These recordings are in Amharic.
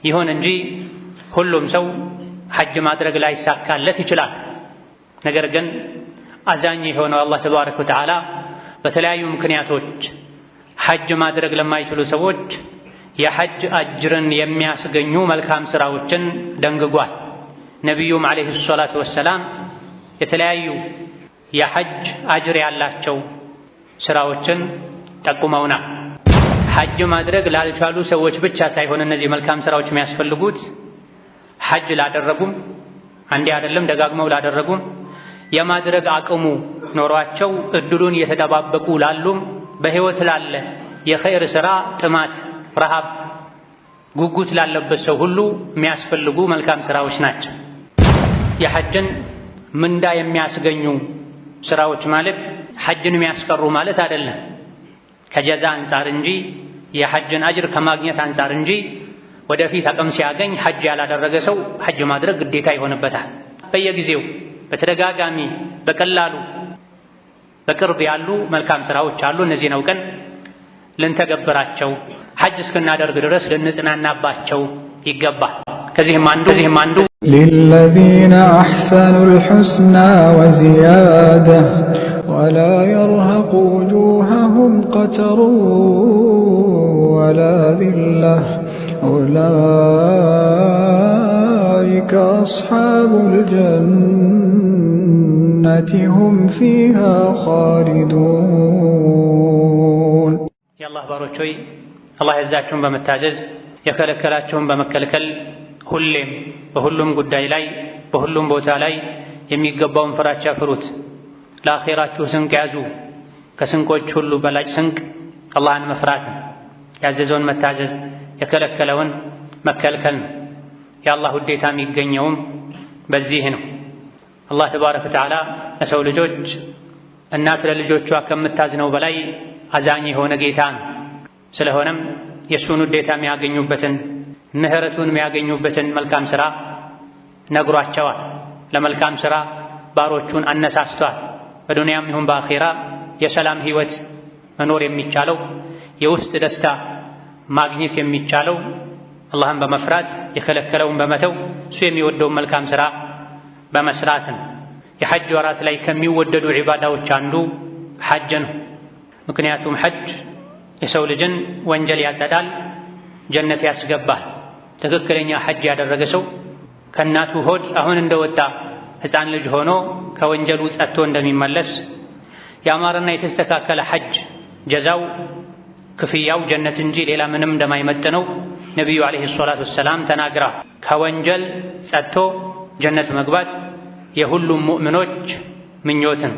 ይሁን እንጂ ሁሉም ሰው ሐጅ ማድረግ ላይሳካለት ይችላል። ነገር ግን አዛኝ የሆነው አላህ ተባረከ ወተዓላ በተለያዩ ምክንያቶች ሐጅ ማድረግ ለማይችሉ ሰዎች የሐጅ አጅርን የሚያስገኙ መልካም ስራዎችን ደንግጓል። ነቢዩም ዓለይሂ ሰላቱ ወሰላም የተለያዩ የሐጅ አጅር ያላቸው ስራዎችን ጠቁመውናል። ሐጅ ማድረግ ላልቻሉ ሰዎች ብቻ ሳይሆን እነዚህ መልካም ስራዎች የሚያስፈልጉት ሐጅ ላደረጉም፣ አንዴ አይደለም ደጋግመው ላደረጉም፣ የማድረግ አቅሙ ኖሯቸው እድሉን እየተጠባበቁ ላሉም፣ በሕይወት ላለ የኸይር ሥራ ጥማት፣ ረሃብ፣ ጉጉት ላለበት ሰው ሁሉ የሚያስፈልጉ መልካም ስራዎች ናቸው። የሐጅን ምንዳ የሚያስገኙ ስራዎች ማለት ሐጅን የሚያስቀሩ ማለት አይደለም። ከጀዛ አንጻር እንጂ፣ የሐጅን አጅር ከማግኘት አንጻር እንጂ፣ ወደፊት አቅም ሲያገኝ ሐጅ ያላደረገ ሰው ሐጅ ማድረግ ግዴታ ይሆንበታል። በየጊዜው በተደጋጋሚ በቀላሉ በቅርብ ያሉ መልካም ስራዎች አሉ። እነዚህን አውቀን ልንተገብራቸው፣ ሐጅ እስክናደርግ ድረስ ልንጽናናባቸው ይገባል። ከዚህም አንዱ للذين أحسنوا الحسنى وزيادة ولا يرهق وجوههم قتر ولا ذلة أولئك أصحاب الجنة هم فيها خالدون። የአላህ ባሮች ሆይ፣ አላህ ያዛችሁን በመታዘዝ፣ የከለከላችሁን በመከልከል፣ ሁሌም በሁሉም ጉዳይ ላይ በሁሉም ቦታ ላይ የሚገባውን ፍራቻ ፍሩት። ለአኼራችሁ ስንቅ ያዙ። ከስንቆች ሁሉ በላጭ ስንቅ አላህን መፍራት ነው። ያዘዘውን መታዘዝ፣ የከለከለውን መከልከል ነው። የአላህ ውዴታ የሚገኘውም በዚህ ነው። አላህ ተባረከ ወተዓላ ለሰው ልጆች እናት ለልጆቿ ከምታዝነው በላይ አዛኝ የሆነ ጌታ ነው። ስለሆነም የእሱን ውዴታ የሚያገኙበትን፣ ምህረቱን የሚያገኙበትን መልካም ሥራ ነግሯቸዋል። ለመልካም ሥራ ባሮቹን አነሳስቷል። በዱንያም ይሁን በአኼራ የሰላም ሕይወት መኖር የሚቻለው፣ የውስጥ ደስታ ማግኘት የሚቻለው አላህን በመፍራት፣ የከለከለውን በመተው፣ እሱ የሚወደውን መልካም ሥራ በመስራት ነው። የሐጅ ወራት ላይ ከሚወደዱ ዒባዳዎች አንዱ ሐጅ ነው። ምክንያቱም ሐጅ የሰው ልጅን ወንጀል ያጸዳል፣ ጀነት ያስገባል። ትክክለኛ ሐጅ ያደረገ ሰው ከእናቱ ሆድ አሁን እንደወጣ ሕፃን ልጅ ሆኖ ከወንጀሉ ጸጥቶ እንደሚመለስ፣ ያማረና የተስተካከለ ሐጅ ጀዛው ክፍያው ጀነት እንጂ ሌላ ምንም እንደማይመጥነው ነቢዩ ዓለይሂ ሰላቱ ወሰላም ተናግረዋል። ከወንጀል ጸጥቶ ጀነት መግባት የሁሉም ሙእምኖች ምኞት ነው።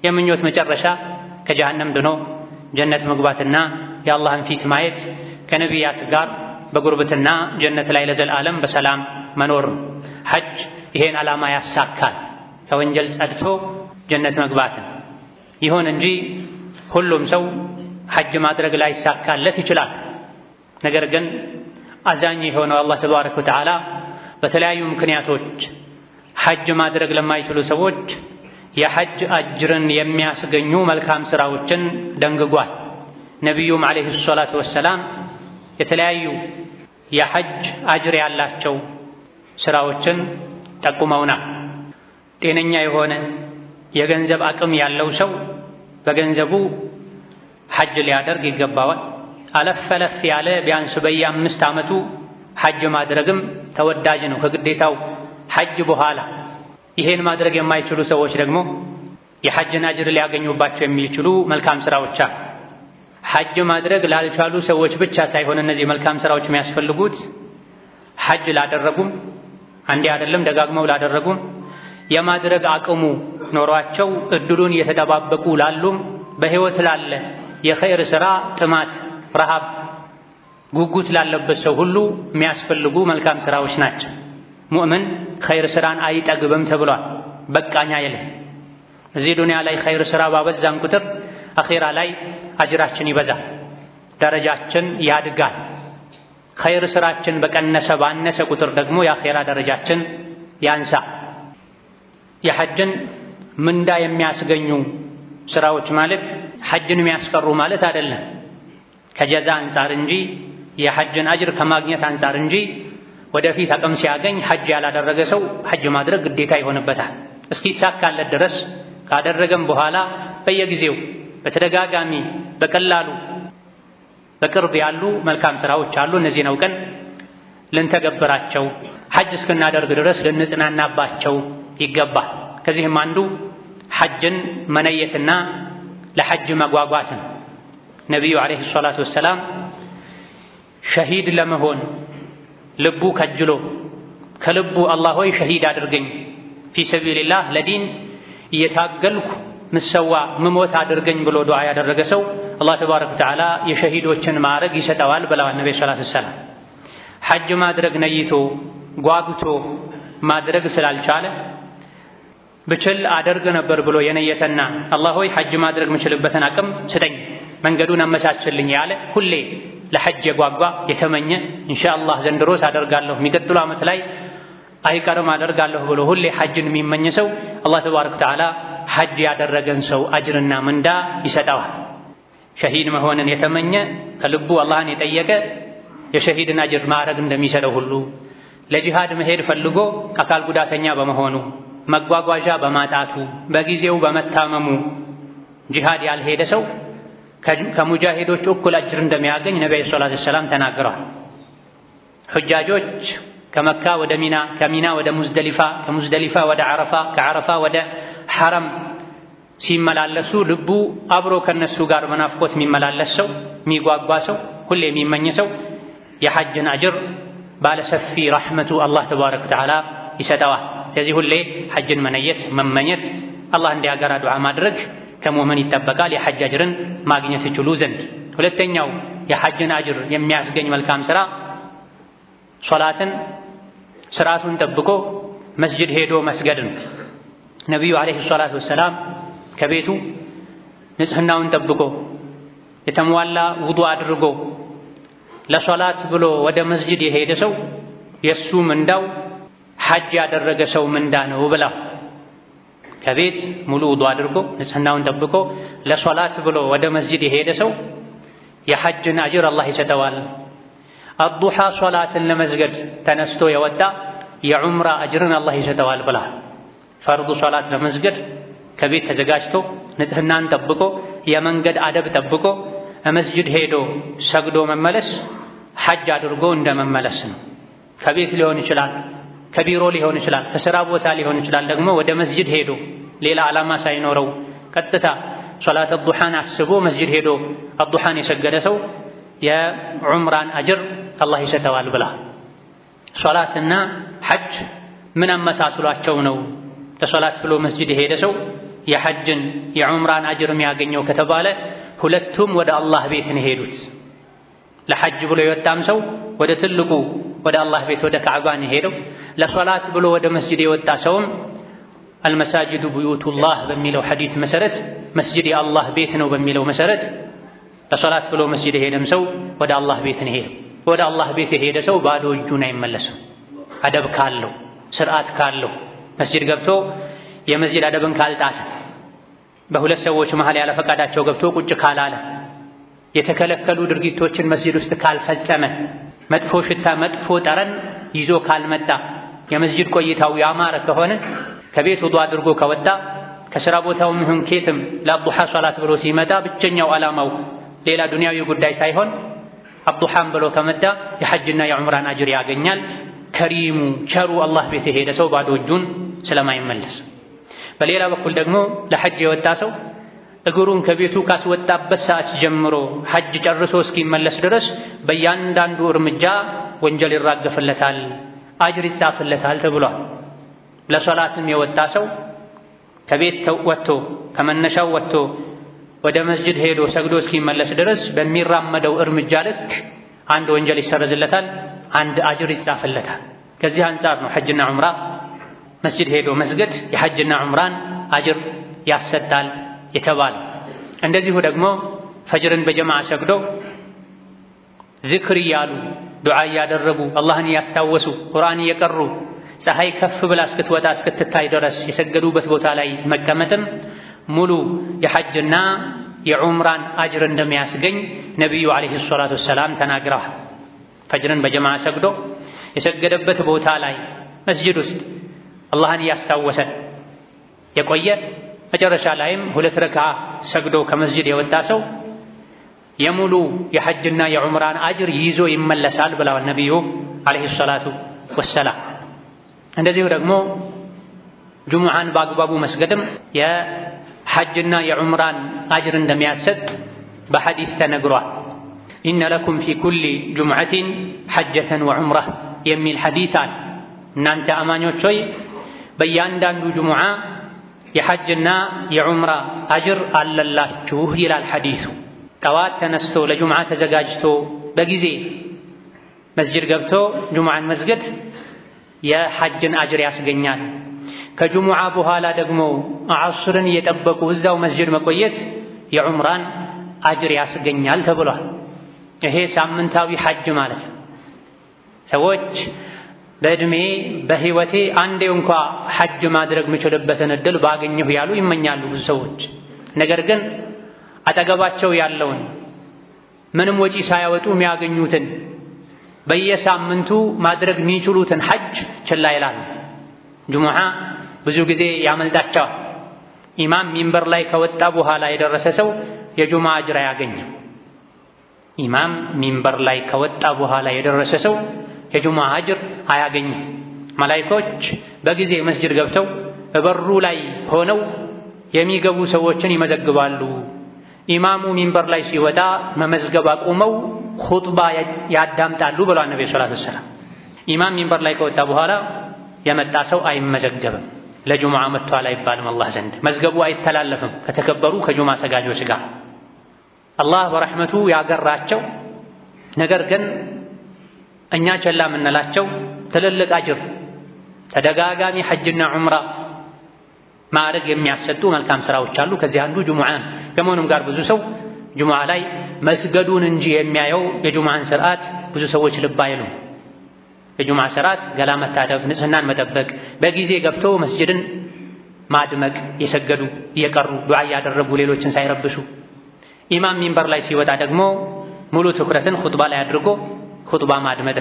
የምኞት መጨረሻ ከጀሃነም ድኖ ጀነት መግባትና የአላህን ፊት ማየት፣ ከነቢያት ጋር በጉርብትና ጀነት ላይ ለዘላለም በሰላም መኖር ነው። ሐጅ ይሄን ዓላማ ያሳካል፣ ከወንጀል ጸድቶ ጀነት መግባትን። ይሁን እንጂ ሁሉም ሰው ሐጅ ማድረግ ላይሳካለት ይችላል። ነገር ግን አዛኝ የሆነው አላህ ተባረከ ወተዓላ በተለያዩ ምክንያቶች ሐጅ ማድረግ ለማይችሉ ሰዎች የሐጅ አጅርን የሚያስገኙ መልካም ስራዎችን ደንግጓል። ነቢዩም ዓለይሂ ሰላቱ ወሰላም የተለያዩ የሐጅ አጅር ያላቸው ስራዎችን ጠቁመውናል። ጤነኛ የሆነ የገንዘብ አቅም ያለው ሰው በገንዘቡ ሐጅ ሊያደርግ ይገባዋል። አለፍ አለፍ ያለ ቢያንስ በየ5 ዓመቱ ሐጅ ማድረግም ተወዳጅ ነው ከግዴታው ሐጅ በኋላ። ይሄን ማድረግ የማይችሉ ሰዎች ደግሞ የሐጅን አጅር ሊያገኙባቸው የሚችሉ መልካም ስራዎች አሉ። ሐጅ ማድረግ ላልቻሉ ሰዎች ብቻ ሳይሆን እነዚህ መልካም ስራዎች የሚያስፈልጉት ሐጅ ላደረጉም፣ አንዴ አይደለም ደጋግመው ላደረጉም፣ የማድረግ አቅሙ ኖሯቸው እድሉን እየተጠባበቁ ላሉም፣ በሕይወት ላለ የኸይር ሥራ ጥማት፣ ረሃብ፣ ጉጉት ላለበት ሰው ሁሉ የሚያስፈልጉ መልካም ስራዎች ናቸው። ሙእምን ኸይር ስራን አይጠግብም ተብሏል። በቃኝ አይልም። እዚህ ዱንያ ላይ ኸይር ስራ ባበዛን ቁጥር አኼራ ላይ አጅራችን ይበዛል፣ ደረጃችን ያድጋል። ኸይር ስራችን በቀነሰ ባነሰ ቁጥር ደግሞ የአኼራ ደረጃችን ያንሳ። የሐጅን ምንዳ የሚያስገኙ ስራዎች ማለት ሐጅን የሚያስቀሩ ማለት አይደለም። ከጀዛ አንጻር እንጂ፣ የሐጅን አጅር ከማግኘት አንጻር እንጂ፣ ወደፊት አቅም ሲያገኝ ሐጅ ያላደረገ ሰው ሐጅ ማድረግ ግዴታ ይሆንበታል። እስኪሳካለት ድረስ ካደረገም በኋላ በየጊዜው በተደጋጋሚ በቀላሉ በቅርብ ያሉ መልካም ስራዎች አሉ። እነዚህን አውቀን ልንተገብራቸው ሐጅ እስክናደርግ ድረስ ልንጽናናባቸው ይገባል። ከዚህም አንዱ ሐጅን መነየትና ለሐጅ መጓጓት ነው። ነቢዩ ዓለይሂ ሰላቱ ወሰላም ሸሂድ ለመሆን ልቡ ከጅሎ ከልቡ አላህ ሆይ ሸሂድ አድርገኝ፣ ፊ ሰቢልላህ ለዲን እየታገልኩ ምሰዋ ምሞት አድርገኝ ብሎ ዱዓ ያደረገ ሰው አላህ ተባረከ ወተዓላ የሸሂዶችን ማዕረግ ይሰጠዋል ብለዋል ነቢዩ ሰላቱ ወሰላም። ሐጅ ማድረግ ነይቶ ጓጉቶ ማድረግ ስላልቻለ ብችል አደርግ ነበር ብሎ የነየተና አላህ ሆይ ሐጅ ማድረግ የምችልበትን አቅም ስጠኝ፣ መንገዱን አመቻችልኝ ያለ ሁሌ ለሐጅ የጓጓ የተመኘ ኢንሻአላህ ዘንድሮስ አደርጋለሁ የሚቀጥለው ዓመት ላይ አይቀርም አደርጋለሁ ብሎ ሁሌ ሐጅን የሚመኝ ሰው አላህ ተባረከ ወተዓላ ሐጅ ያደረገን ሰው አጅርና ምንዳ ይሰጠዋል። ሸሂድ መሆንን የተመኘ ከልቡ አላህን የጠየቀ የሸሂድን አጅር ማዕረግ እንደሚሰጠው ሁሉ ለጂሃድ መሄድ ፈልጎ አካል ጉዳተኛ በመሆኑ መጓጓዣ በማጣቱ በጊዜው በመታመሙ ጂሃድ ያልሄደ ሰው ከሙጃሂዶች እኩል አጅር እንደሚያገኝ ነቢዩ ሰለላሁ ዐለይሂ ወሰለም ተናግረዋል። ሑጃጆች ከመካ ወደ ሚና፣ ከሚና ወደ ሙዝደሊፋ፣ ከሙዝደሊፋ ወደ ዓረፋ፣ ከዓረፋ ወደ ሐረም ሲመላለሱ ልቡ አብሮ ከነሱ ጋር በናፍቆት የሚመላለስ ሰው፣ የሚጓጓ ሰው፣ ሁሌ የሚመኝ ሰው የሐጅን አጅር ባለሰፊ ረሕመቱ አላህ ተባረከ ወተዓላ ይሰጠዋል። ስለዚህ ሁሌ ሐጅን መነየት መመኘት፣ አላህ እንዲያገራ ዱዓ ማድረግ ከሙእመን ይጠበቃል የሐጅ አጅርን ማግኘት ይችሉ ዘንድ። ሁለተኛው የሐጅን አጅር የሚያስገኝ መልካም ሥራ ሶላትን ስርዓቱን ጠብቆ መስጅድ ሄዶ መስገድ ነው። ነቢዩ ዓለይሂ ሰላቱ ወሰላም ከቤቱ ንጽህናውን ጠብቆ የተሟላ ውዱእ አድርጎ ለሶላት ብሎ ወደ መስጅድ የሄደ ሰው የእሱ ምንዳው ሐጅ ያደረገ ሰው ምንዳ ነው ብላ። ከቤት ሙሉ ውዱእ አድርጎ ንጽህናውን ጠብቆ ለሶላት ብሎ ወደ መስጅድ የሄደ ሰው የሐጅን አጅር አላህ ይሰጠዋል። አዱሓ ሶላትን ለመስገድ ተነስቶ የወጣ የዑምራ አጅርን አላህ ይሰጠዋል ብላ። ፈርዱ ሶላት ለመስገድ ከቤት ተዘጋጅቶ ንጽህናን ጠብቆ የመንገድ አደብ ጠብቆ መስጅድ ሄዶ ሰግዶ መመለስ ሐጅ አድርጎ እንደመመለስ ነው። ከቤት ሊሆን ይችላል፣ ከቢሮ ሊሆን ይችላል፣ ከስራ ቦታ ሊሆን ይችላል። ደግሞ ወደ መስጅድ ሄዶ ሌላ ዓላማ ሳይኖረው ቀጥታ ሶላት አዱሓን አስቦ መስጅድ ሄዶ አዱሓን የሰገደ ሰው የዑምራን አጅር አላህ ይሰጠዋል ብላ። ሶላትና ሐጅ ምን አመሳስሏቸው ነው ለሶላት ብሎ መስጅድ የሄደ ሰው የሐጅን የዑምራን አጅር የሚያገኘው ከተባለ ሁለቱም ወደ አላህ ቤት ነው የሄዱት። ለሐጅ ብሎ የወጣም ሰው ወደ ትልቁ ወደ አላህ ቤት ወደ ካዕባ ነው የሄደው። ለሶላት ብሎ ወደ መስጅድ የወጣ ሰውም አልመሳጅዱ ቡዩቱላህ በሚለው ሐዲት መሰረት መስጅድ የአላህ ቤት ነው በሚለው መሰረት ለሶላት ብሎ መስጅድ የሄደም ሰው ወደ አላህ ቤት ነው የሄደው። ወደ አላህ ቤት የሄደ ሰው ባዶ እጁን አይመለስም። አደብ ካለው ስርዓት ካለው መስጅድ ገብቶ የመስጅድ አደብን ካልጣሰ፣ በሁለት ሰዎች መሃል ያለ ፈቃዳቸው ገብቶ ቁጭ ካላለ፣ የተከለከሉ ድርጊቶችን መስጅድ ውስጥ ካልፈጸመ፣ መጥፎ ሽታ መጥፎ ጠረን ይዞ ካልመጣ፣ የመስጅድ ቆይታው ያማረ ከሆነ፣ ከቤት ውዱእ አድርጎ ከወጣ፣ ከስራ ቦታውም ይሁን ኬትም ለአዱሓ ሶላት ብሎ ሲመጣ ብቸኛው ዓላማው ሌላ ዱንያዊ ጉዳይ ሳይሆን አዱሓን ብሎ ከመጣ የሐጅና የዑምራን አጅር ያገኛል። ከሪሙ ቸሩ አላህ ቤት የሄደ ሰው ባዶ እጁን ስለማይመለስ። በሌላ በኩል ደግሞ ለሐጅ የወጣ ሰው እግሩን ከቤቱ ካስወጣበት ሰዓት ጀምሮ ሐጅ ጨርሶ እስኪመለስ ድረስ በእያንዳንዱ እርምጃ ወንጀል ይራገፍለታል፣ አጅር ይጻፍለታል ተብሏል። ለሶላትም የወጣ ሰው ከቤት ወጥቶ ከመነሻው ወጥቶ ወደ መስጅድ ሄዶ ሰግዶ እስኪመለስ ድረስ በሚራመደው እርምጃ ልክ አንድ ወንጀል ይሰረዝለታል፣ አንድ አጅር ይጻፍለታል። ከዚህ አንጻር ነው ሐጅና ዑምራ መስጅድ ሄዶ መስገድ የሐጅና ዑምራን አጅር ያሰጣል የተባለው። እንደዚሁ ደግሞ ፈጅርን በጀማዓ ሰግዶ ዝክር እያሉ ዱዓ እያደረጉ አላህን እያስታወሱ ቁርአን እየቀሩ ፀሐይ ከፍ ብላ እስክትወጣ እስክትታይ ድረስ የሰገዱበት ቦታ ላይ መቀመጥም ሙሉ የሐጅና የዑምራን አጅር እንደሚያስገኝ ነቢዩ ዓለይሂ ሰላቱ ወሰላም ተናግረዋል። ፈጅርን በጀማዓ ሰግዶ የሰገደበት ቦታ ላይ መስጂድ ውስጥ አላህን እያስታወሰ የቆየ መጨረሻ ላይም 2 ረክዓ ሰግዶ ከመስጂድ የወጣ ሰው የሙሉ የሐጅና የዑምራን አጅር ይዞ ይመለሳል ብለዋል ነቢዩ ዓለይሂ ሰላቱ ወሰላም። እንደዚሁ ደግሞ ጁሙዓን በአግባቡ መስገድም የሐጅና የዑምራን አጅር እንደሚያሰጥ በሐዲስ ተነግሯል። إن لكم في كل جمعة حجة وعمرة የሚል ሐዲስ አለ። እናንተ አማኞች ሆይ በእያንዳንዱ ጁሙዓ የሐጅና የዑምራ አጅር አለላችሁ ይላል ሐዲሱ። ጠዋት ተነስቶ ለጁሙዓ ተዘጋጅቶ በጊዜ መስጂድ ገብቶ ጁሙዓን መስገድ የሐጅን አጅር ያስገኛል። ከጁሙዓ በኋላ ደግሞ ዐስርን እየጠበቁ እዛው መስጂድ መቆየት የዑምራን አጅር ያስገኛል ተብሏል። ይሄ ሳምንታዊ ሐጅ ማለት ነው። ሰዎች በእድሜ በህይወቴ አንዴ እንኳ ሐጅ ማድረግ የምችልበትን እድል ባገኘሁ ያሉ ይመኛሉ ብዙ ሰዎች። ነገር ግን አጠገባቸው ያለውን ምንም ወጪ ሳያወጡ የሚያገኙትን በየሳምንቱ ማድረግ የሚችሉትን ሐጅ ችላ ይላሉ። ጁሙዓ ብዙ ጊዜ ያመልጣቸዋል። ኢማም ሚንበር ላይ ከወጣ በኋላ የደረሰ ሰው የጁሙዓ አጅር አያገኝም። ኢማም ሚንበር ላይ ከወጣ በኋላ የደረሰ ሰው የጁሙዓ አጅር አያገኝም። መላኢኮች በጊዜ መስጂድ ገብተው በሩ ላይ ሆነው የሚገቡ ሰዎችን ይመዘግባሉ። ኢማሙ ሚንበር ላይ ሲወጣ መመዝገብ አቁመው ኹጥባ ያዳምጣሉ ብለዋል ነብዩ ሰለላሁ ዐለይሂ ወሰለም። ኢማም ሚንበር ላይ ከወጣ በኋላ የመጣ ሰው አይመዘገብም። ለጁሙዓ መጥቷል አይባልም አላህ ዘንድ መዝገቡ አይተላለፍም ከተከበሩ ከጁሙዓ ሰጋጆች ጋር። አላህ በረሕመቱ ያገራቸው ነገር ግን እኛ ቸላ የምንላቸው ትልልቅ አጅር ተደጋጋሚ ሐጅና ዑምራ ማዕረግ የሚያሰጡ መልካም ስራዎች አሉ። ከዚህ አንዱ ጁሙዓ ነው። ከመሆኑም ጋር ብዙ ሰው ጁሙዓ ላይ መስገዱን እንጂ የሚያየው የጁሙዓን ስርዓት ብዙ ሰዎች ልብ አይሉም። የጁሙዓ ስርዓት ገላ መታጠብ፣ ንጽህናን መጠበቅ፣ በጊዜ ገብቶ መስጂድን ማድመቅ፣ የሰገዱ እየቀሩ ዱዓ እያደረጉ ሌሎችን ሳይረብሹ፣ ኢማም ሚንበር ላይ ሲወጣ ደግሞ ሙሉ ትኩረትን ኹጥባ ላይ አድርጎ ኹጥባ ማድመጥ።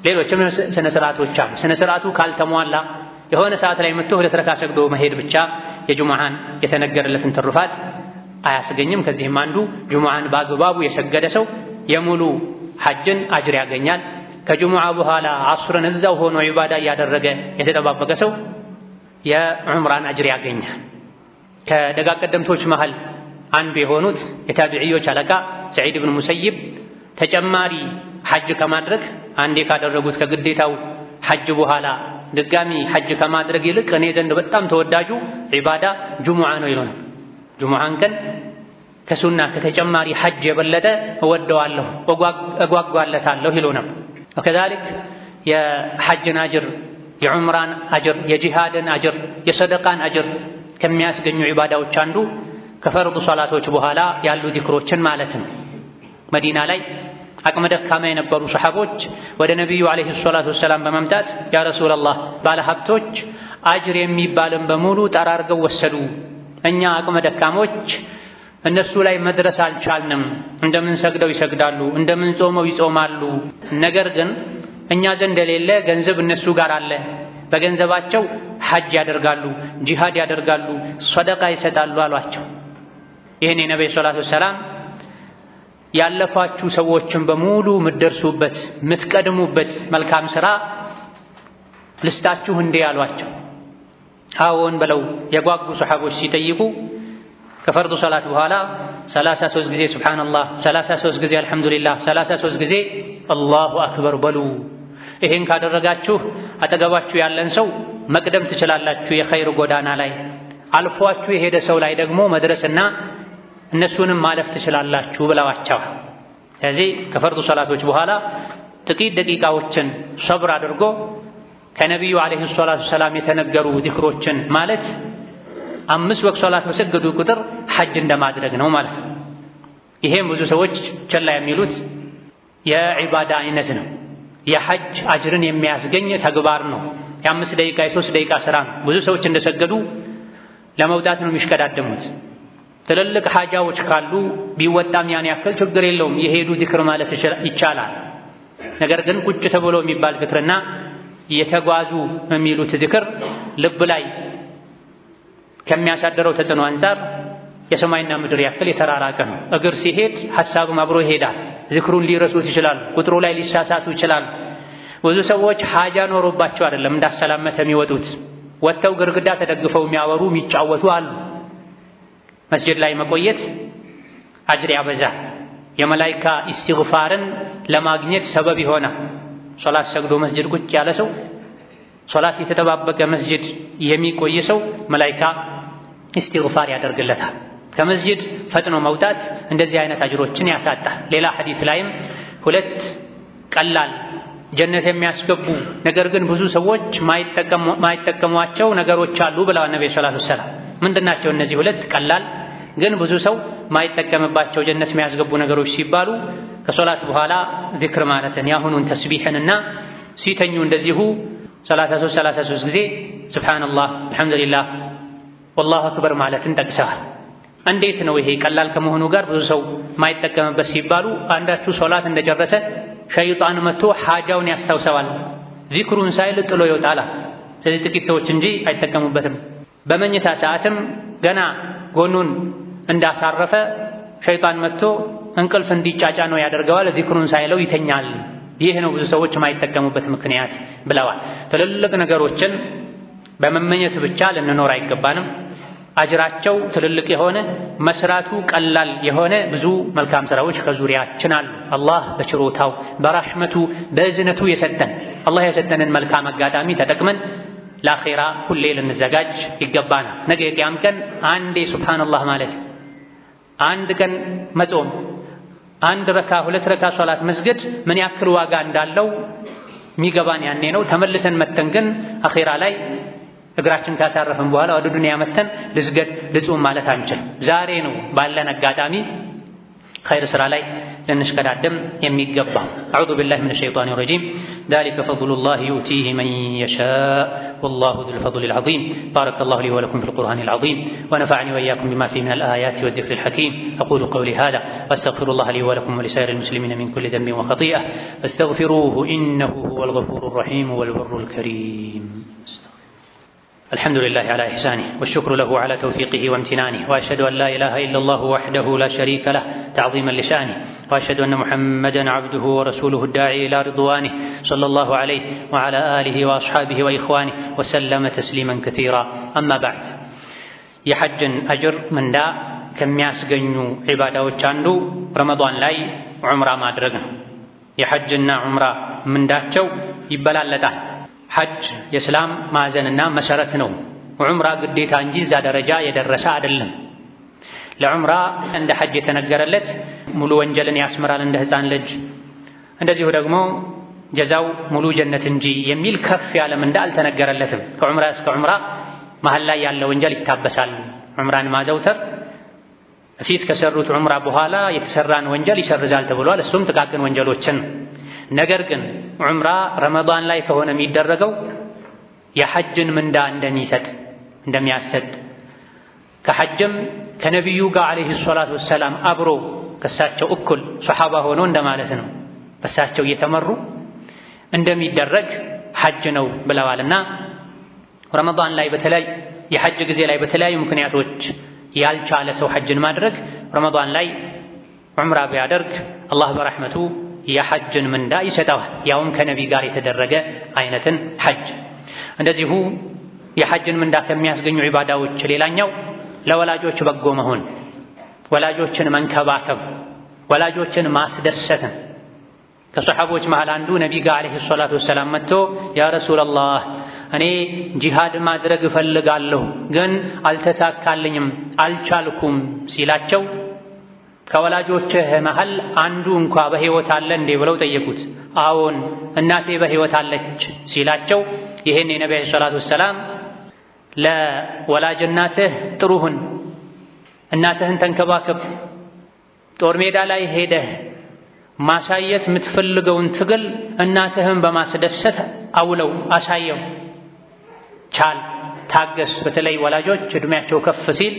ሌሎችም ስነ ስርዓቶች አሉ። ስነ ስርዓቱ ካልተሟላ የሆነ ሰዓት ላይ መጥቶ 2 ረካ ሰግዶ መሄድ ብቻ የጁሙዓን የተነገረለትን ትሩፋት አያስገኝም። ከዚህም አንዱ ጁሙዓን በአግባቡ የሰገደ ሰው የሙሉ ሐጅን አጅር ያገኛል። ከጁሙዓ በኋላ ዐስርን እዛው ሆኖ ዒባዳ እያደረገ የተጠባበቀ ሰው የዑምራን አጅር ያገኛል። ከደጋ ቀደምቶች መሃል አንዱ የሆኑት የታቢዒዮች አለቃ ሰዒድ ብን ሙሰይብ ተጨማሪ ሐጅ ከማድረግ አንዴ ካደረጉት ከግዴታው ሐጅ በኋላ ድጋሚ ሐጅ ከማድረግ ይልቅ እኔ ዘንድ በጣም ተወዳጁ ዒባዳ ጁሙዓ ነው ይሉናል። ጁሙዓን ቀን ከሱና ከተጨማሪ ሐጅ የበለጠ እወደዋለሁ፣ እጓጓለታለሁ ይሉናል። ወከዛሊክ የሐጅን አጅር፣ የዑምራን አጅር፣ የጂሃድን አጅር፣ የሰደቃን አጅር ከሚያስገኙ ዒባዳዎች አንዱ ከፈርዱ ሶላቶች በኋላ ያሉ ዚክሮችን ማለት ነው። መዲና ላይ አቅመ ደካማ የነበሩ ሰሐቦች ወደ ነቢዩ ዓለይሂ ሰላቱ ወሰላም በመምጣት ያ ረሱለላህ ባለ ሀብቶች አጅር የሚባልን በሙሉ ጠራርገው ወሰዱ፣ እኛ አቅመ ደካሞች እነሱ ላይ መድረስ አልቻልንም። እንደምንሰግደው ይሰግዳሉ፣ እንደምንጾመው ይጾማሉ። ነገር ግን እኛ ዘንድ የሌለ ገንዘብ እነሱ ጋር አለ። በገንዘባቸው ሐጅ ያደርጋሉ፣ ጂሃድ ያደርጋሉ፣ ሰደቃ ይሰጣሉ አሏቸው። ይህን የነቢዩ ሰላቱ ወሰላም ያለፋችሁ ሰዎችን በሙሉ የምትደርሱበት የምትቀድሙበት መልካም ስራ ልስጣችሁ እንዴ አሏቸው። አዎን ብለው የጓጉ ሰሐቦች ሲጠይቁ ከፈርዱ ሰላት በኋላ 33 ጊዜ ሱብሃንአላህ፣ 33 ጊዜ አልሐምዱሊላህ፣ 33 ጊዜ አላሁ አክበር በሉ። ይሄን ካደረጋችሁ አጠገባችሁ ያለን ሰው መቅደም ትችላላችሁ የኸይር ጎዳና ላይ፣ አልፏችሁ የሄደ ሰው ላይ ደግሞ መድረስና እነሱንም ማለፍ ትችላላችሁ ብለዋቸዋል። ስለዚህ ከፈርዱ ሰላቶች በኋላ ጥቂት ደቂቃዎችን ሰብር አድርጎ ከነቢዩ ዓለይሂ ሰላቱ ሰላም የተነገሩ ዚክሮችን ማለት 5 ወቅት ሶላት በሰገዱ ቁጥር ሐጅ እንደማድረግ ነው ማለት ነው። ይሄም ብዙ ሰዎች ቸላ የሚሉት የዒባዳ አይነት ነው። የሐጅ አጅርን የሚያስገኝ ተግባር ነው። የ5 ደቂቃ የ3 ደቂቃ ስራ ነው። ብዙ ሰዎች እንደሰገዱ ለመውጣት ነው የሚሽቀዳደሙት። ትልልቅ ሐጃዎች ካሉ ቢወጣም ያን ያክል ችግር የለውም። የሄዱ ዚክር ማለት ይቻላል። ነገር ግን ቁጭ ተብሎ የሚባል ዝክርና የተጓዙ የሚሉት ዝክር ልብ ላይ ከሚያሳድረው ተጽዕኖ አንፃር የሰማይና ምድር ያክል የተራራቀ ነው። እግር ሲሄድ ሐሳቡም አብሮ ይሄዳል። ዝክሩን ሊረሱት ይችላሉ። ቁጥሩ ላይ ሊሳሳቱ ይችላሉ። ብዙ ሰዎች ሐጃ ኖሮባቸው አይደለም እንዳሰላመተ የሚወጡት፣ ወጥተው ግርግዳ ተደግፈው የሚያወሩ የሚጫወቱ አሉ። መስጅድ ላይ መቆየት አጅር ያበዛል። የመላኢካ ኢስቲግፋርን ለማግኘት ሰበብ ይሆናል። ሶላት ሰግዶ መስጅድ ቁጭ ያለ ሰው፣ ሶላት የተጠባበቀ መስጅድ የሚቆይ ሰው መላኢካ ኢስቲግፋር ያደርግለታል። ከመስጅድ ፈጥኖ መውጣት እንደዚህ አይነት አጅሮችን ያሳጣል። ሌላ ሐዲስ ላይም ሁለት ቀላል ጀነት የሚያስገቡ ነገር ግን ብዙ ሰዎች ማይጠቀሟቸው ነገሮች አሉ ብለዋል ነብዩ ሰለላሁ ዐለይሂ ወሰለም። ምንድናቸው እነዚህ ሁለት ቀላል ግን ብዙ ሰው ማይጠቀምባቸው ጀነት የሚያስገቡ ነገሮች ሲባሉ ከሶላት በኋላ ዚክር ማለትን ያሁኑን ተስቢሕንና ሲተኙ እንደዚሁ 33 33 ጊዜ ሱብሃንአላህ፣ አልሐምዱሊላህ፣ ወላሁ አክበር ማለትን ጠቅሰዋል። እንዴት ነው ይሄ ቀላል ከመሆኑ ጋር ብዙ ሰው ማይጠቀምበት ሲባሉ አንዳችሁ ሶላት እንደጨረሰ ሸይጣን መጥቶ ሐጃውን ያስታውሰዋል፣ ዚክሩን ሳይል ጥሎ ይወጣል። ስለዚህ ጥቂት ሰዎች እንጂ አይጠቀሙበትም። በመኝታ ሰዓትም ገና ጎኑን እንዳሳረፈ ሸይጣን መጥቶ እንቅልፍ እንዲጫጫ ነው ያደርገዋል፣ ዚክሩን ሳይለው ይተኛል። ይህ ነው ብዙ ሰዎች የማይጠቀሙበት ምክንያት ብለዋል። ትልልቅ ነገሮችን በመመኘት ብቻ ልንኖር አይገባንም። አጅራቸው ትልልቅ የሆነ መስራቱ ቀላል የሆነ ብዙ መልካም ስራዎች ከዙሪያችን አሉ። አላህ በችሮታው በራህመቱ በእዝነቱ የሰጠን አላህ የሰጠንን መልካም አጋጣሚ ተጠቅመን ለአኼራ ሁሌ ልንዘጋጅ ይገባናል። ነገ የቅያም ቀን አንዴ ሱብሃነላህ ማለት፣ አንድ ቀን መጾም፣ አንድ ረካ ሁለት ረካ ሶላት መስገድ ምን ያክል ዋጋ እንዳለው የሚገባን ያኔ ነው። ተመልሰን መተን ግን አኼራ ላይ እግራችን ካሳረፍን በኋላ ወደ ዱንያ መተን ልስገድ ልጹም ማለት አንችልም። ዛሬ ነው ባለን አጋጣሚ ኸይር ስራ ላይ ልንሽቀዳደም የሚገባው። أعوذ بالله من الشيطان الرجيم ذلك فضل الله يؤتيه من يشاء والله ذو الفضل العظيم። بارك الله لي ولكم في القرآن العظيم ونفعني وإياكم بما فيه من الآيات والذكر الحكيم። أقول قولي هذا وأستغفر الله لي ولكم ولسائر المسلمين من كل ذنب وخطيئة فاستغفروه إنه هو الغفور الرحيم والبر الكريم። الحمد لله على إحسانه والشكر له على توفيقه وامتنانه، وأشهد أن لا إله إلا الله وحده لا شريك له تعظيما لشانه، وأشهد أن محمدا عبده ورسوله الداعي إلى رضوانه، صلى الله عليه وعلى آله وأصحابه وإخوانه وسلم تسليما كثيرا። أما بعد። የሐጅን አጅር ምንዳ ከሚያስገኙ ዒባዳዎች አንዱ ረመዷን ላይ ዑምራ ማድረግ ነው። የሐጅና ዑምራ ምንዳቸው ይበላለጣል። ሐጅ የእስላም ማዕዘንና መሰረት ነው። ዑምራ ግዴታ እንጂ እዛ ደረጃ የደረሰ አይደለም። ለዑምራ እንደ ሐጅ የተነገረለት ሙሉ ወንጀልን ያስምራል እንደ ሕፃን ልጅ፣ እንደዚሁ ደግሞ ጀዛው ሙሉ ጀነት እንጂ የሚል ከፍ ያለ ምንዳ አልተነገረለትም። ከዑምራ እስከ ዑምራ መሀል ላይ ያለ ወንጀል ይታበሳል። ዑምራን ማዘውተር ፊት ከሰሩት ዑምራ በኋላ የተሰራን ወንጀል ይሰርዛል ተብሏል። እሱም ጥቃቅን ወንጀሎችን። ነገር ግን ዑምራ ረመዳን ላይ ከሆነ የሚደረገው የሐጅን ምንዳ እንደሚሰጥ እንደሚያሰጥ፣ ከሐጅም ከነቢዩ ጋር عليه الصلاة والسلام አብሮ ከሳቸው እኩል ሶሓባ ሆኖ እንደማለት ነው። በሳቸው እየተመሩ እንደሚደረግ ሐጅ ነው ብለዋልና ረመዳን ላይ በተለይ የሐጅ ጊዜ ላይ በተለያዩ ምክንያቶች ያልቻለ ሰው ሐጅን ማድረግ ረመዳን ላይ ዑምራ ቢያደርግ አላህ በረሕመቱ የሐጅን ምንዳ ይሰጠዋል። ያውም ከነቢ ጋር የተደረገ አይነትን ሐጅ። እንደዚሁ የሐጅን ምንዳ ከሚያስገኙ ዒባዳዎች ሌላኛው ለወላጆች በጎ መሆን፣ ወላጆችን መንከባከብ፣ ወላጆችን ማስደሰትን። ከሰሓቦች መሃል አንዱ ነቢ ጋር عليه الصلاة والسلام መጥቶ يا رسول الله፣ እኔ ጂሃድ ማድረግ እፈልጋለሁ ግን አልተሳካልኝም፣ አልቻልኩም ሲላቸው ከወላጆችህ መሃል አንዱ እንኳ በሕይወት አለ እንዴ ብለው ጠየቁት። አዎን፣ እናቴ በሕይወት አለች ሲላቸው ይህን የነቢ عليه الصلاة والسلام ለወላጅ እናትህ ጥሩ ሁን፣ እናትህን ተንከባከብ፣ ጦር ሜዳ ላይ ሄደህ ማሳየት የምትፈልገውን ትግል እናትህን በማስደሰት አውለው አሳየው፣ ቻል፣ ታገስ። በተለይ ወላጆች እድሜያቸው ከፍ ሲል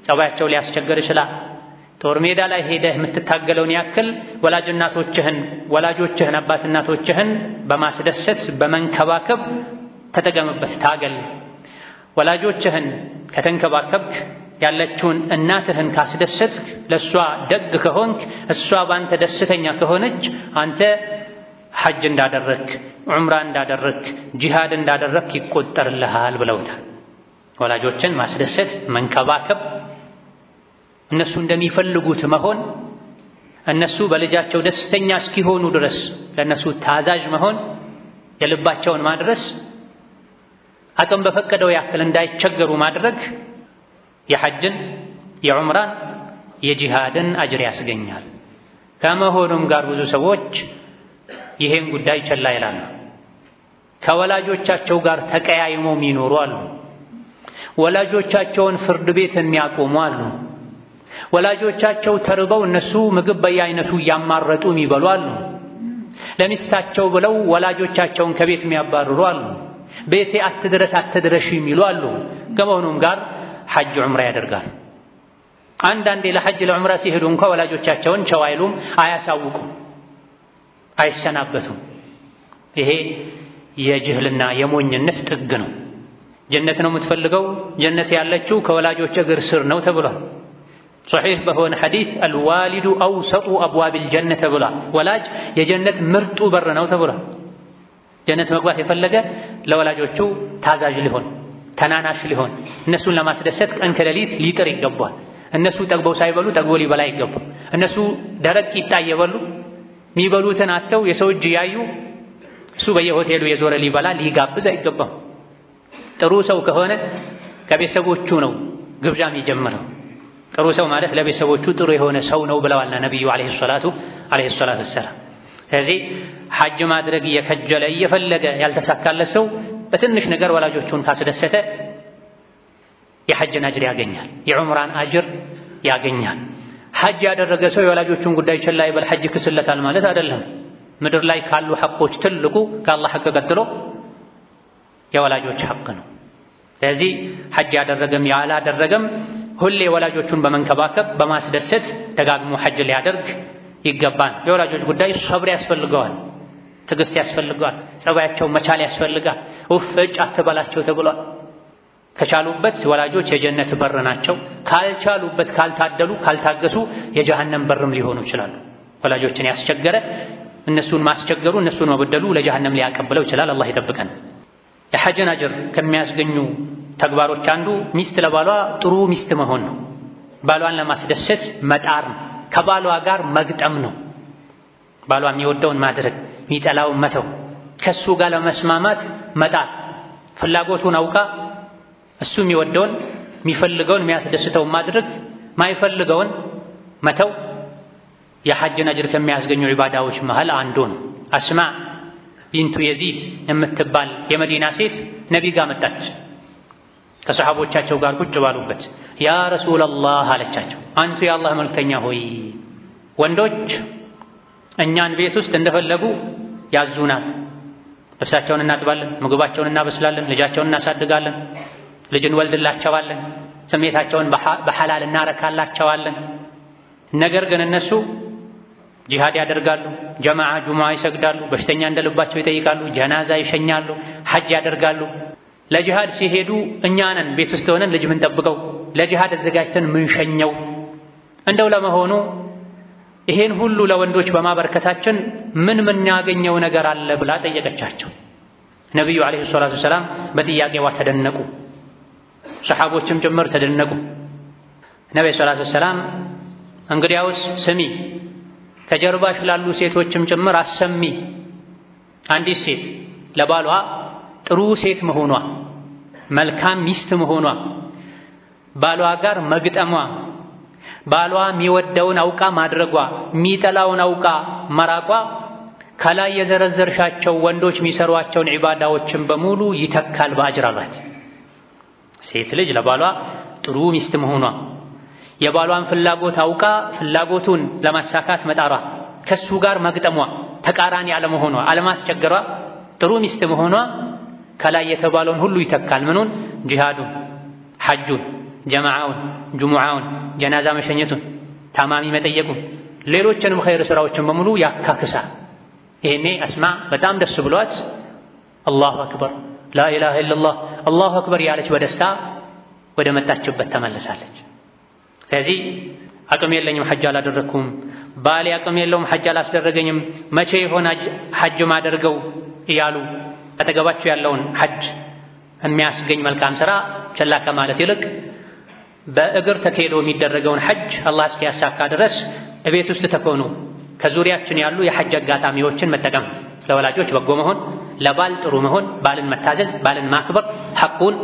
ጸባያቸው ሊያስቸግር ይችላል። ጦር ሜዳ ላይ ሄደህ የምትታገለውን ያክል ወላጅ እናቶችህን ወላጆችህን አባት እናቶችህን በማስደሰት በመንከባከብ ተጠቀምበት፣ ታገል። ወላጆችህን ከተንከባከብክ ያለችውን እናትህን ካስደሰትክ ለእሷ ደግ ከሆንክ እሷ በአንተ ደስተኛ ከሆነች አንተ ሐጅ እንዳደረክ ዑምራ እንዳደረክ ጂሃድ እንዳደረክ ይቆጠርልሃል ብለውታል። ወላጆችን ማስደሰት መንከባከብ፣ እነሱ እንደሚፈልጉት መሆን፣ እነሱ በልጃቸው ደስተኛ እስኪሆኑ ድረስ ለእነሱ ታዛዥ መሆን፣ የልባቸውን ማድረስ፣ አቅም በፈቀደው ያክል እንዳይቸገሩ ማድረግ የሐጅን የዑምራን የጂሃድን አጅር ያስገኛል። ከመሆኑም ጋር ብዙ ሰዎች ይሄን ጉዳይ ቸላ ይላሉ። ከወላጆቻቸው ጋር ተቀያይመው የሚኖሩ አሉ። ወላጆቻቸውን ፍርድ ቤት የሚያቆሙ አሉ። ወላጆቻቸው ተርበው እነሱ ምግብ በየአይነቱ እያማረጡ የሚበሉ አሉ። ለሚስታቸው ብለው ወላጆቻቸውን ከቤት የሚያባርሩ አሉ። ቤቴ አትድረስ አትድረሽ የሚሉ አሉ። ከመሆኑም ጋር ሐጅ ዑምራ ያደርጋል። አንዳንዴ ለሐጅ ለዑምራ ሲሄዱ እንኳ ወላጆቻቸውን ቸው አይሉም፣ አያሳውቁም፣ አይሰናበቱም። ይሄ የጅህልና የሞኝነት ጥግ ነው። ጀነት ነው የምትፈልገው? ጀነት ያለችው ከወላጆች እግር ስር ነው ተብሏል። ሶሒህ በሆነ ሐዲስ الوالد أوسط أبواب الجنة ተብሏል። ወላጅ የጀነት ምርጡ በር ነው ተብሏል። ጀነት መግባት የፈለገ ለወላጆቹ ታዛዥ ሊሆን ተናናሽ ሊሆን እነሱን ለማስደሰት ቀን ከሌሊት ሊጥር ይገባል። እነሱ ጠግበው ሳይበሉ ጠግቦ ሊበላ ይገባል። እነሱ ደረቅ ቂጣ እየበሉ የሚበሉትን አጥተው የሰው እጅ ያዩ እሱ በየሆቴሉ የዞረ ሊበላ ሊጋብዝ አይገባም። ጥሩ ሰው ከሆነ ከቤተሰቦቹ ነው ግብዣ የሚጀምረው። ጥሩ ሰው ማለት ለቤተሰቦቹ ጥሩ የሆነ ሰው ነው ብለዋልና ነቢዩ عليه الصلاة والسلام። ስለዚህ ሐጅ ማድረግ እየከጀለ እየፈለገ ያልተሳካለት ሰው በትንሽ ነገር ወላጆቹን ካስደሰተ የሐጅን አጅር ያገኛል፣ የዑምራን አጅር ያገኛል። ሐጅ ያደረገ ሰው የወላጆቹን ጉዳይ ችላ ይበል፣ ሐጅ ይክስለታል ማለት አይደለም። ምድር ላይ ካሉ ሐቆች ትልቁ ከአላህ ሐቅ ቀጥሎ የወላጆች ሐቅ ነው። ስለዚህ ሐጅ ያደረገም ያላደረገም ሁሌ ወላጆቹን በመንከባከብ በማስደሰት ደጋግሞ ሐጅ ሊያደርግ ይገባል። የወላጆች ጉዳይ ሰብር ያስፈልገዋል፣ ትዕግስት ያስፈልገዋል፣ ጸባያቸው መቻል ያስፈልጋል። ኡፍ እጭ አትበላቸው ተብሏል። ከቻሉበት ወላጆች የጀነት በር ናቸው። ካልቻሉበት፣ ካልታደሉ፣ ካልታገሱ የጀሃነም በርም ሊሆኑ ይችላሉ። ወላጆችን ያስቸገረ እነሱን ማስቸገሩ እነሱን መበደሉ ለጀሃነም ሊያቀብለው ይችላል። አላህ ይጠብቀን። የሐጅን አጅር ከሚያስገኙ ተግባሮች አንዱ ሚስት ለባሏ ጥሩ ሚስት መሆን ነው። ባሏን ለማስደሰት መጣር ነው። ከባሏ ጋር መግጠም ነው። ባሏ የሚወደውን ማድረግ፣ የሚጠላውን መተው፣ ከሱ ጋር ለመስማማት መጣር፣ ፍላጎቱን አውቃ እሱ የሚወደውን የሚፈልገውን የሚያስደስተውን ማድረግ፣ ማይፈልገውን መተው የሐጅን አጅር ከሚያስገኙ ዒባዳዎች መሃል አንዱ ነው። አስማ ቢንቱ የዚድ የምትባል የመዲና ሴት ነቢ ጋር መጣች። ከሰሓቦቻቸው ጋር ቁጭ ባሉበት يا رسول الله አለቻቸው፣ አንቱ የአላህ መልክተኛ ሆይ ወንዶች እኛን ቤት ውስጥ እንደፈለጉ ያዙናል። ልብሳቸውን እናጥባለን፣ ምግባቸውን እናበስላለን፣ ልጃቸውን እናሳድጋለን፣ ልጅ እንወልድላቸዋለን፣ ስሜታቸውን በሐላል እናረካላቸዋለን። ነገር ግን እነሱ ጂሃድ ያደርጋሉ፣ ጀማዓ ጁሙዓ ይሰግዳሉ፣ በሽተኛ እንደልባቸው ይጠይቃሉ፣ ጀናዛ ይሸኛሉ፣ ሐጅ ያደርጋሉ። ለጂሃድ ሲሄዱ እኛ ነን ቤት ውስጥ ሆነን ልጅ ምንጠብቀው፣ ለጂሃድ አዘጋጅተን ምንሸኘው። እንደው ለመሆኑ ይሄን ሁሉ ለወንዶች በማበርከታችን ምን ምናገኘው ነገር አለ ብላ ጠየቀቻቸው። ነቢዩ ዓለይሂ ሰላቱ ወሰላም በጥያቄዋ ተደነቁ፣ ሰሓቦችም ጭምር ተደነቁ። ነቢዩ ሰላቱ ወሰላም እንግዲያውስ ስሚ፣ ከጀርባሽ ላሉ ሴቶችም ጭምር አሰሚ። አንዲት ሴት ለባሏ ጥሩ ሴት መሆኗ፣ መልካም ሚስት መሆኗ፣ ባሏ ጋር መግጠሟ፣ ባሏ የሚወደውን አውቃ ማድረጓ፣ የሚጠላውን አውቃ መራቋ ከላይ የዘረዘርሻቸው ወንዶች የሚሰሯቸውን ዒባዳዎችን በሙሉ ይተካል በአጅር አሏት። ሴት ልጅ ለባሏ ጥሩ ሚስት መሆኗ፣ የባሏን ፍላጎት አውቃ ፍላጎቱን ለማሳካት መጣሯ፣ ከሱ ጋር መግጠሟ፣ ተቃራኒ አለመሆኗ፣ አለማስቸገሯ፣ ጥሩ ሚስት መሆኗ ከላይ የተባለውን ሁሉ ይተካል። ምኑን? ጂሃዱን፣ ሐጁን፣ ጀማዓውን፣ ጁሙዓውን፣ ጀናዛ መሸኘቱን፣ ታማሚ መጠየቁን፣ ሌሎችንም ኸይር ስራዎችን በሙሉ ያካክሳል። ይሄኔ አስማ በጣም ደስ ብሏት الله أكبر لا إله إلا الله الله أكبر ያለች በደስታ ወደ መጣችበት ተመልሳለች። ስለዚህ አቅም የለኝም ሐጅ አላደረግኩም፣ ባሌ አቅም የለውም ሐጅ አላስደረገኝም፣ መቼ ይሆን ሐጅ ማደርገው እያሉ አጠገባቸው ያለውን ሐጅ የሚያስገኝ መልካም ሥራ ቸላ ከማለት ይልቅ በእግር ተካሂዶ የሚደረገውን ሐጅ አላህ እስኪያሳካ ድረስ እቤት ውስጥ ተኮኑ ከዙሪያችን ያሉ የሐጅ አጋጣሚዎችን መጠቀም፣ ለወላጆች በጎ መሆን፣ ለባል ጥሩ መሆን፣ ባልን መታዘዝ፣ ባልን ማክበር፣ ሐቁን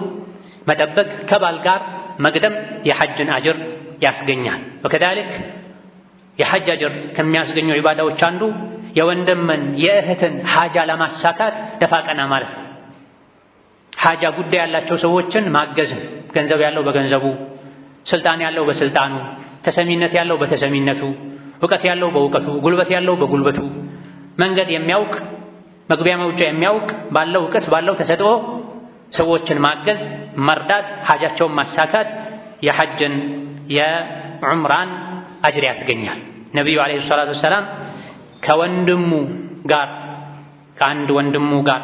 መጠበቅ፣ ከባል ጋር መቅደም የሐጅን አጅር ያስገኛል። وكذلك የሐጅ አጅር ከሚያስገኙ ዒባዳዎች አንዱ የወንድምን የእህትን ሐጃ ለማሳካት ደፋ ቀና ማለት ነው። ሐጃ ጉዳይ ያላቸው ሰዎችን ማገዝ፣ ገንዘብ ያለው በገንዘቡ፣ ስልጣን ያለው በስልጣኑ፣ ተሰሚነት ያለው በተሰሚነቱ፣ እውቀት ያለው በእውቀቱ፣ ጉልበት ያለው በጉልበቱ፣ መንገድ የሚያውቅ መግቢያ መውጫ የሚያውቅ ባለው እውቀት ባለው ተሰጥኦ ሰዎችን ማገዝ፣ መርዳት፣ ሐጃቸውን ማሳካት የሐጅን የዑምራን አጅር ያስገኛል። ነቢዩ ዓለይሂ ሰላቱ ወሰላም ከወንድሙ ጋር ከአንድ ወንድሙ ጋር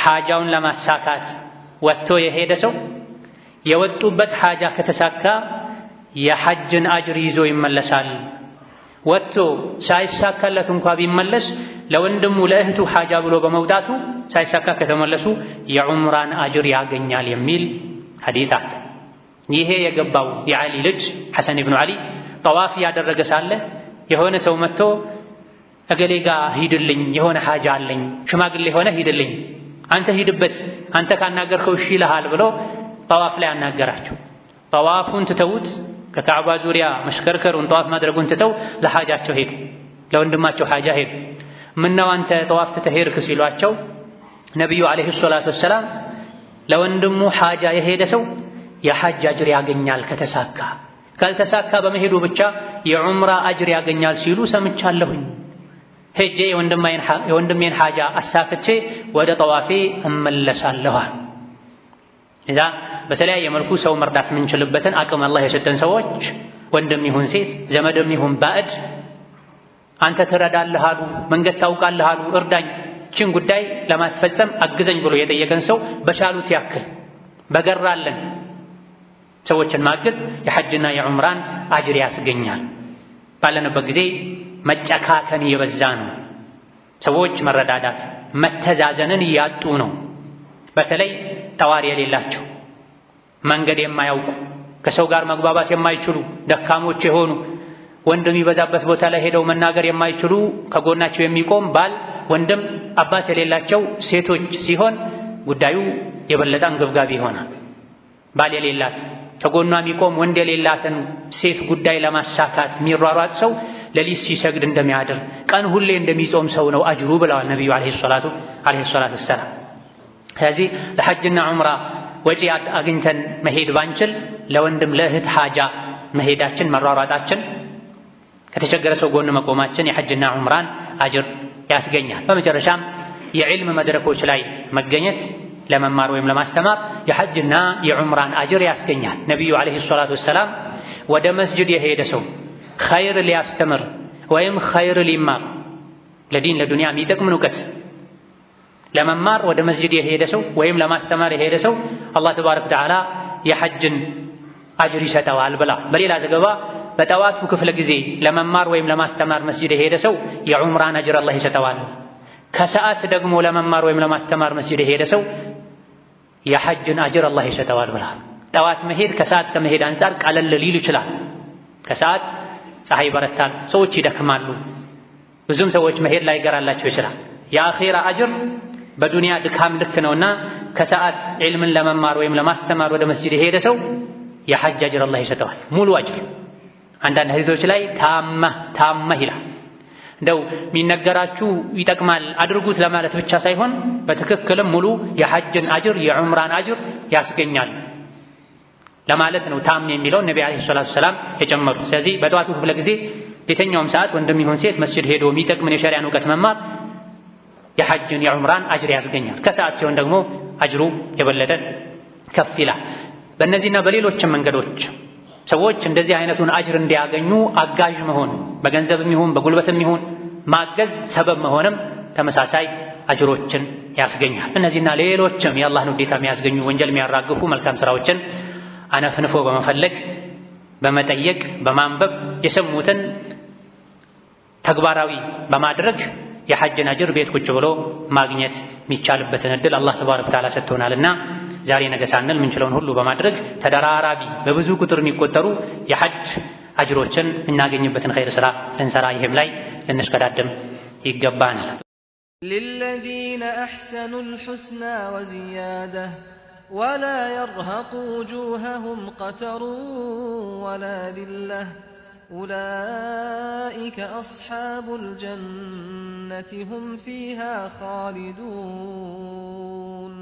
ሐጃውን ለማሳካት ወጥቶ የሄደ ሰው የወጡበት ሐጃ ከተሳካ የሐጅን አጅር ይዞ ይመለሳል። ወጥቶ ሳይሳካለት እንኳ ቢመለስ ለወንድሙ ለእህቱ ሐጃ ብሎ በመውጣቱ ሳይሳካ ከተመለሱ የዑምራን አጅር ያገኛል የሚል ሐዲት አለ። ይሄ የገባው የዓሊ ልጅ ሐሰን ኢብኑ ዓሊ ጠዋፍ ያደረገ ሳለ የሆነ ሰው መጥቶ እገሌ ጋ ሂድልኝ፣ የሆነ ሐጃ አለኝ፣ ሽማግሌ ሆነ ሂድልኝ፣ አንተ ሂድበት፣ አንተ ካናገርከው እሺ ይልሃል ብሎ ጠዋፍ ላይ አናገራቸው። ጠዋፉን ትተውት ከካዕባ ዙሪያ መሽከርከሩን ጠዋፍ ማድረጉን ትተው ለሐጃቸው ሄዱ፣ ለወንድማቸው ሐጃ ሄዱ። ምነው አንተ ጠዋፍ ትተህ ሄድክ ሲሏቸው ነቢዩ ዓለይሂ ሰላቱ ወሰላም ለወንድሙ ሐጃ የሄደ ሰው የሐጅ አጅር ያገኛል ከተሳካ፣ ካልተሳካ በመሄዱ ብቻ የዑምራ አጅር ያገኛል ሲሉ ሰምቻለሁኝ። ሄጄ የወንድሜን ሐጃ አሳክቼ ወደ ጠዋፌ እመለሳለሁ። እዛ በተለያየ መልኩ ሰው መርዳት የምንችልበትን አቅም አላህ የሰጠን ሰዎች ወንድም ይሁን ሴት፣ ዘመድም ይሁን ባዕድ፣ አንተ ትረዳለህ አሉ፣ መንገድ ታውቃለህ አሉ፣ እርዳኝ፣ ችን ጉዳይ ለማስፈጸም አግዘኝ ብሎ የጠየቀን ሰው በቻሉት ያክል በገራለን ሰዎችን ማገዝ የሐጅና የዑምራን አጅር ያስገኛል። ባለንበት ጊዜ መጨካከን እየበዛ ነው። ሰዎች መረዳዳት መተዛዘንን እያጡ ነው። በተለይ ጠዋሪ የሌላቸው መንገድ የማያውቁ ከሰው ጋር መግባባት የማይችሉ ደካሞች የሆኑ ወንድ የሚበዛበት ቦታ ላይ ሄደው መናገር የማይችሉ ከጎናቸው የሚቆም ባል፣ ወንድም፣ አባት የሌላቸው ሴቶች ሲሆን ጉዳዩ የበለጠ አንገብጋቢ ይሆናል። ባል የሌላት ከጎኗ የሚቆም ወንድ የሌላትን ሴት ጉዳይ ለማሳካት የሚሯሯጥ ሰው ሌሊት ሲሰግድ እንደሚያድር ቀን ሁሌ እንደሚጾም ሰው ነው አጅሩ ብለዋል ነቢዩ ዓለይሂ ሰላቱ ወሰላም። ስለዚህ ለሐጅና ዑምራ ወጪ አግኝተን መሄድ ባንችል ለወንድም ለእህት ሐጃ መሄዳችን መሯሯጣችን ከተቸገረ ሰው ጎን መቆማችን የሐጅና ዑምራን አጅር ያስገኛል። በመጨረሻም የዕልም መድረኮች ላይ መገኘት ለመማር ወይም ለማስተማር የሐጅና የዑምራን አጅር ያስገኛል። ነቢዩ ዓለይሂ ሰላቱ ወሰላም ወደ መስጅድ የሄደ ሰው ኸይር ሊያስተምር ወይም ኸይር ሊማር ለዲን ለዱንያ የሚጠቅምን እውቀት ለመማር ወደ መስጅድ የሄደ ሰው ወይም ለማስተማር የሄደ ሰው አላህ ተባረከ ወተዓላ የሐጅን አጅር ይሰጠዋል ብላ። በሌላ ዘገባ በጠዋቱ ክፍለ ጊዜ ለመማር ወይም ለማስተማር መስጅድ የሄደ ሰው የዑምራን አጅር አላህ ይሰጠዋል። ከሰዓት ደግሞ ለመማር ወይም ለማስተማር መስጅድ የሄደ ሰው የሐጅን አጅር አላህ ይሰጠዋል ብላ። ጠዋት መሄድ ከሰዓት ከመሄድ አንጻር ቀለል ሊል ይችላል። ከሰዓት ፀሐይ ይበረታል፣ ሰዎች ይደክማሉ፣ ብዙም ሰዎች መሄድ ላይገራላቸው ይችላል። የአኼራ አጅር በዱንያ ድካም ልክ ነውና ከሰዓት ዒልምን ለመማር ወይም ለማስተማር ወደ መስጂድ የሄደ ሰው የሐጅ አጅር አላህ ይሰጠዋል፣ ሙሉ አጅር። አንዳንድ ሐዲሶች ላይ ታመህ ይላል። እንደው የሚነገራችሁ ይጠቅማል አድርጉት ለማለት ብቻ ሳይሆን በትክክልም ሙሉ የሐጅን አጅር የዑምራን አጅር ያስገኛል ለማለት ነው። ታም የሚለውን ነቢ ዓለይሂ ሰላቱ ወሰላም የጨመሩት። ስለዚህ በጠዋቱ ክፍለ ጊዜ የትኛውም ሰዓት ወንድም ይሁን ሴት መስጂድ ሄዶ የሚጠቅምን የሸሪያን እውቀት መማር የሐጅን የዑምራን አጅር ያስገኛል። ከሰዓት ሲሆን ደግሞ አጅሩ የበለጠ ከፍ ይላል። በእነዚህና በሌሎችም መንገዶች ሰዎች እንደዚህ አይነቱን አጅር እንዲያገኙ አጋዥ መሆን በገንዘብም ይሁን በጉልበትም ይሁን ማገዝ ሰበብ መሆንም ተመሳሳይ አጅሮችን ያስገኛል። እነዚህና ሌሎችም የአላህን ውዴታ የሚያስገኙ ወንጀል የሚያራግፉ መልካም ስራዎችን አነፍንፎ በመፈለግ በመጠየቅ በማንበብ የሰሙትን ተግባራዊ በማድረግ የሐጅን አጅር ቤት ቁጭ ብሎ ማግኘት የሚቻልበትን እድል አላህ ተባረከ ወተዓላ ሰጥቶናልና ዛሬ ነገ ሳንል ምንችለውን ሁሉ በማድረግ ተደራራቢ በብዙ ቁጥር የሚቆጠሩ የሐጅ አጅሮችን እናገኝበትን ኸይር ስራ ልንሰራ ይህም ላይ ልንሽቀዳደም ይገባናል። للذين أحسنوا الحسنى وزيادة ولا يرهق وجوههم قتر ولا ذلة أولئك أصحاب الجنة هم فيها خالدون.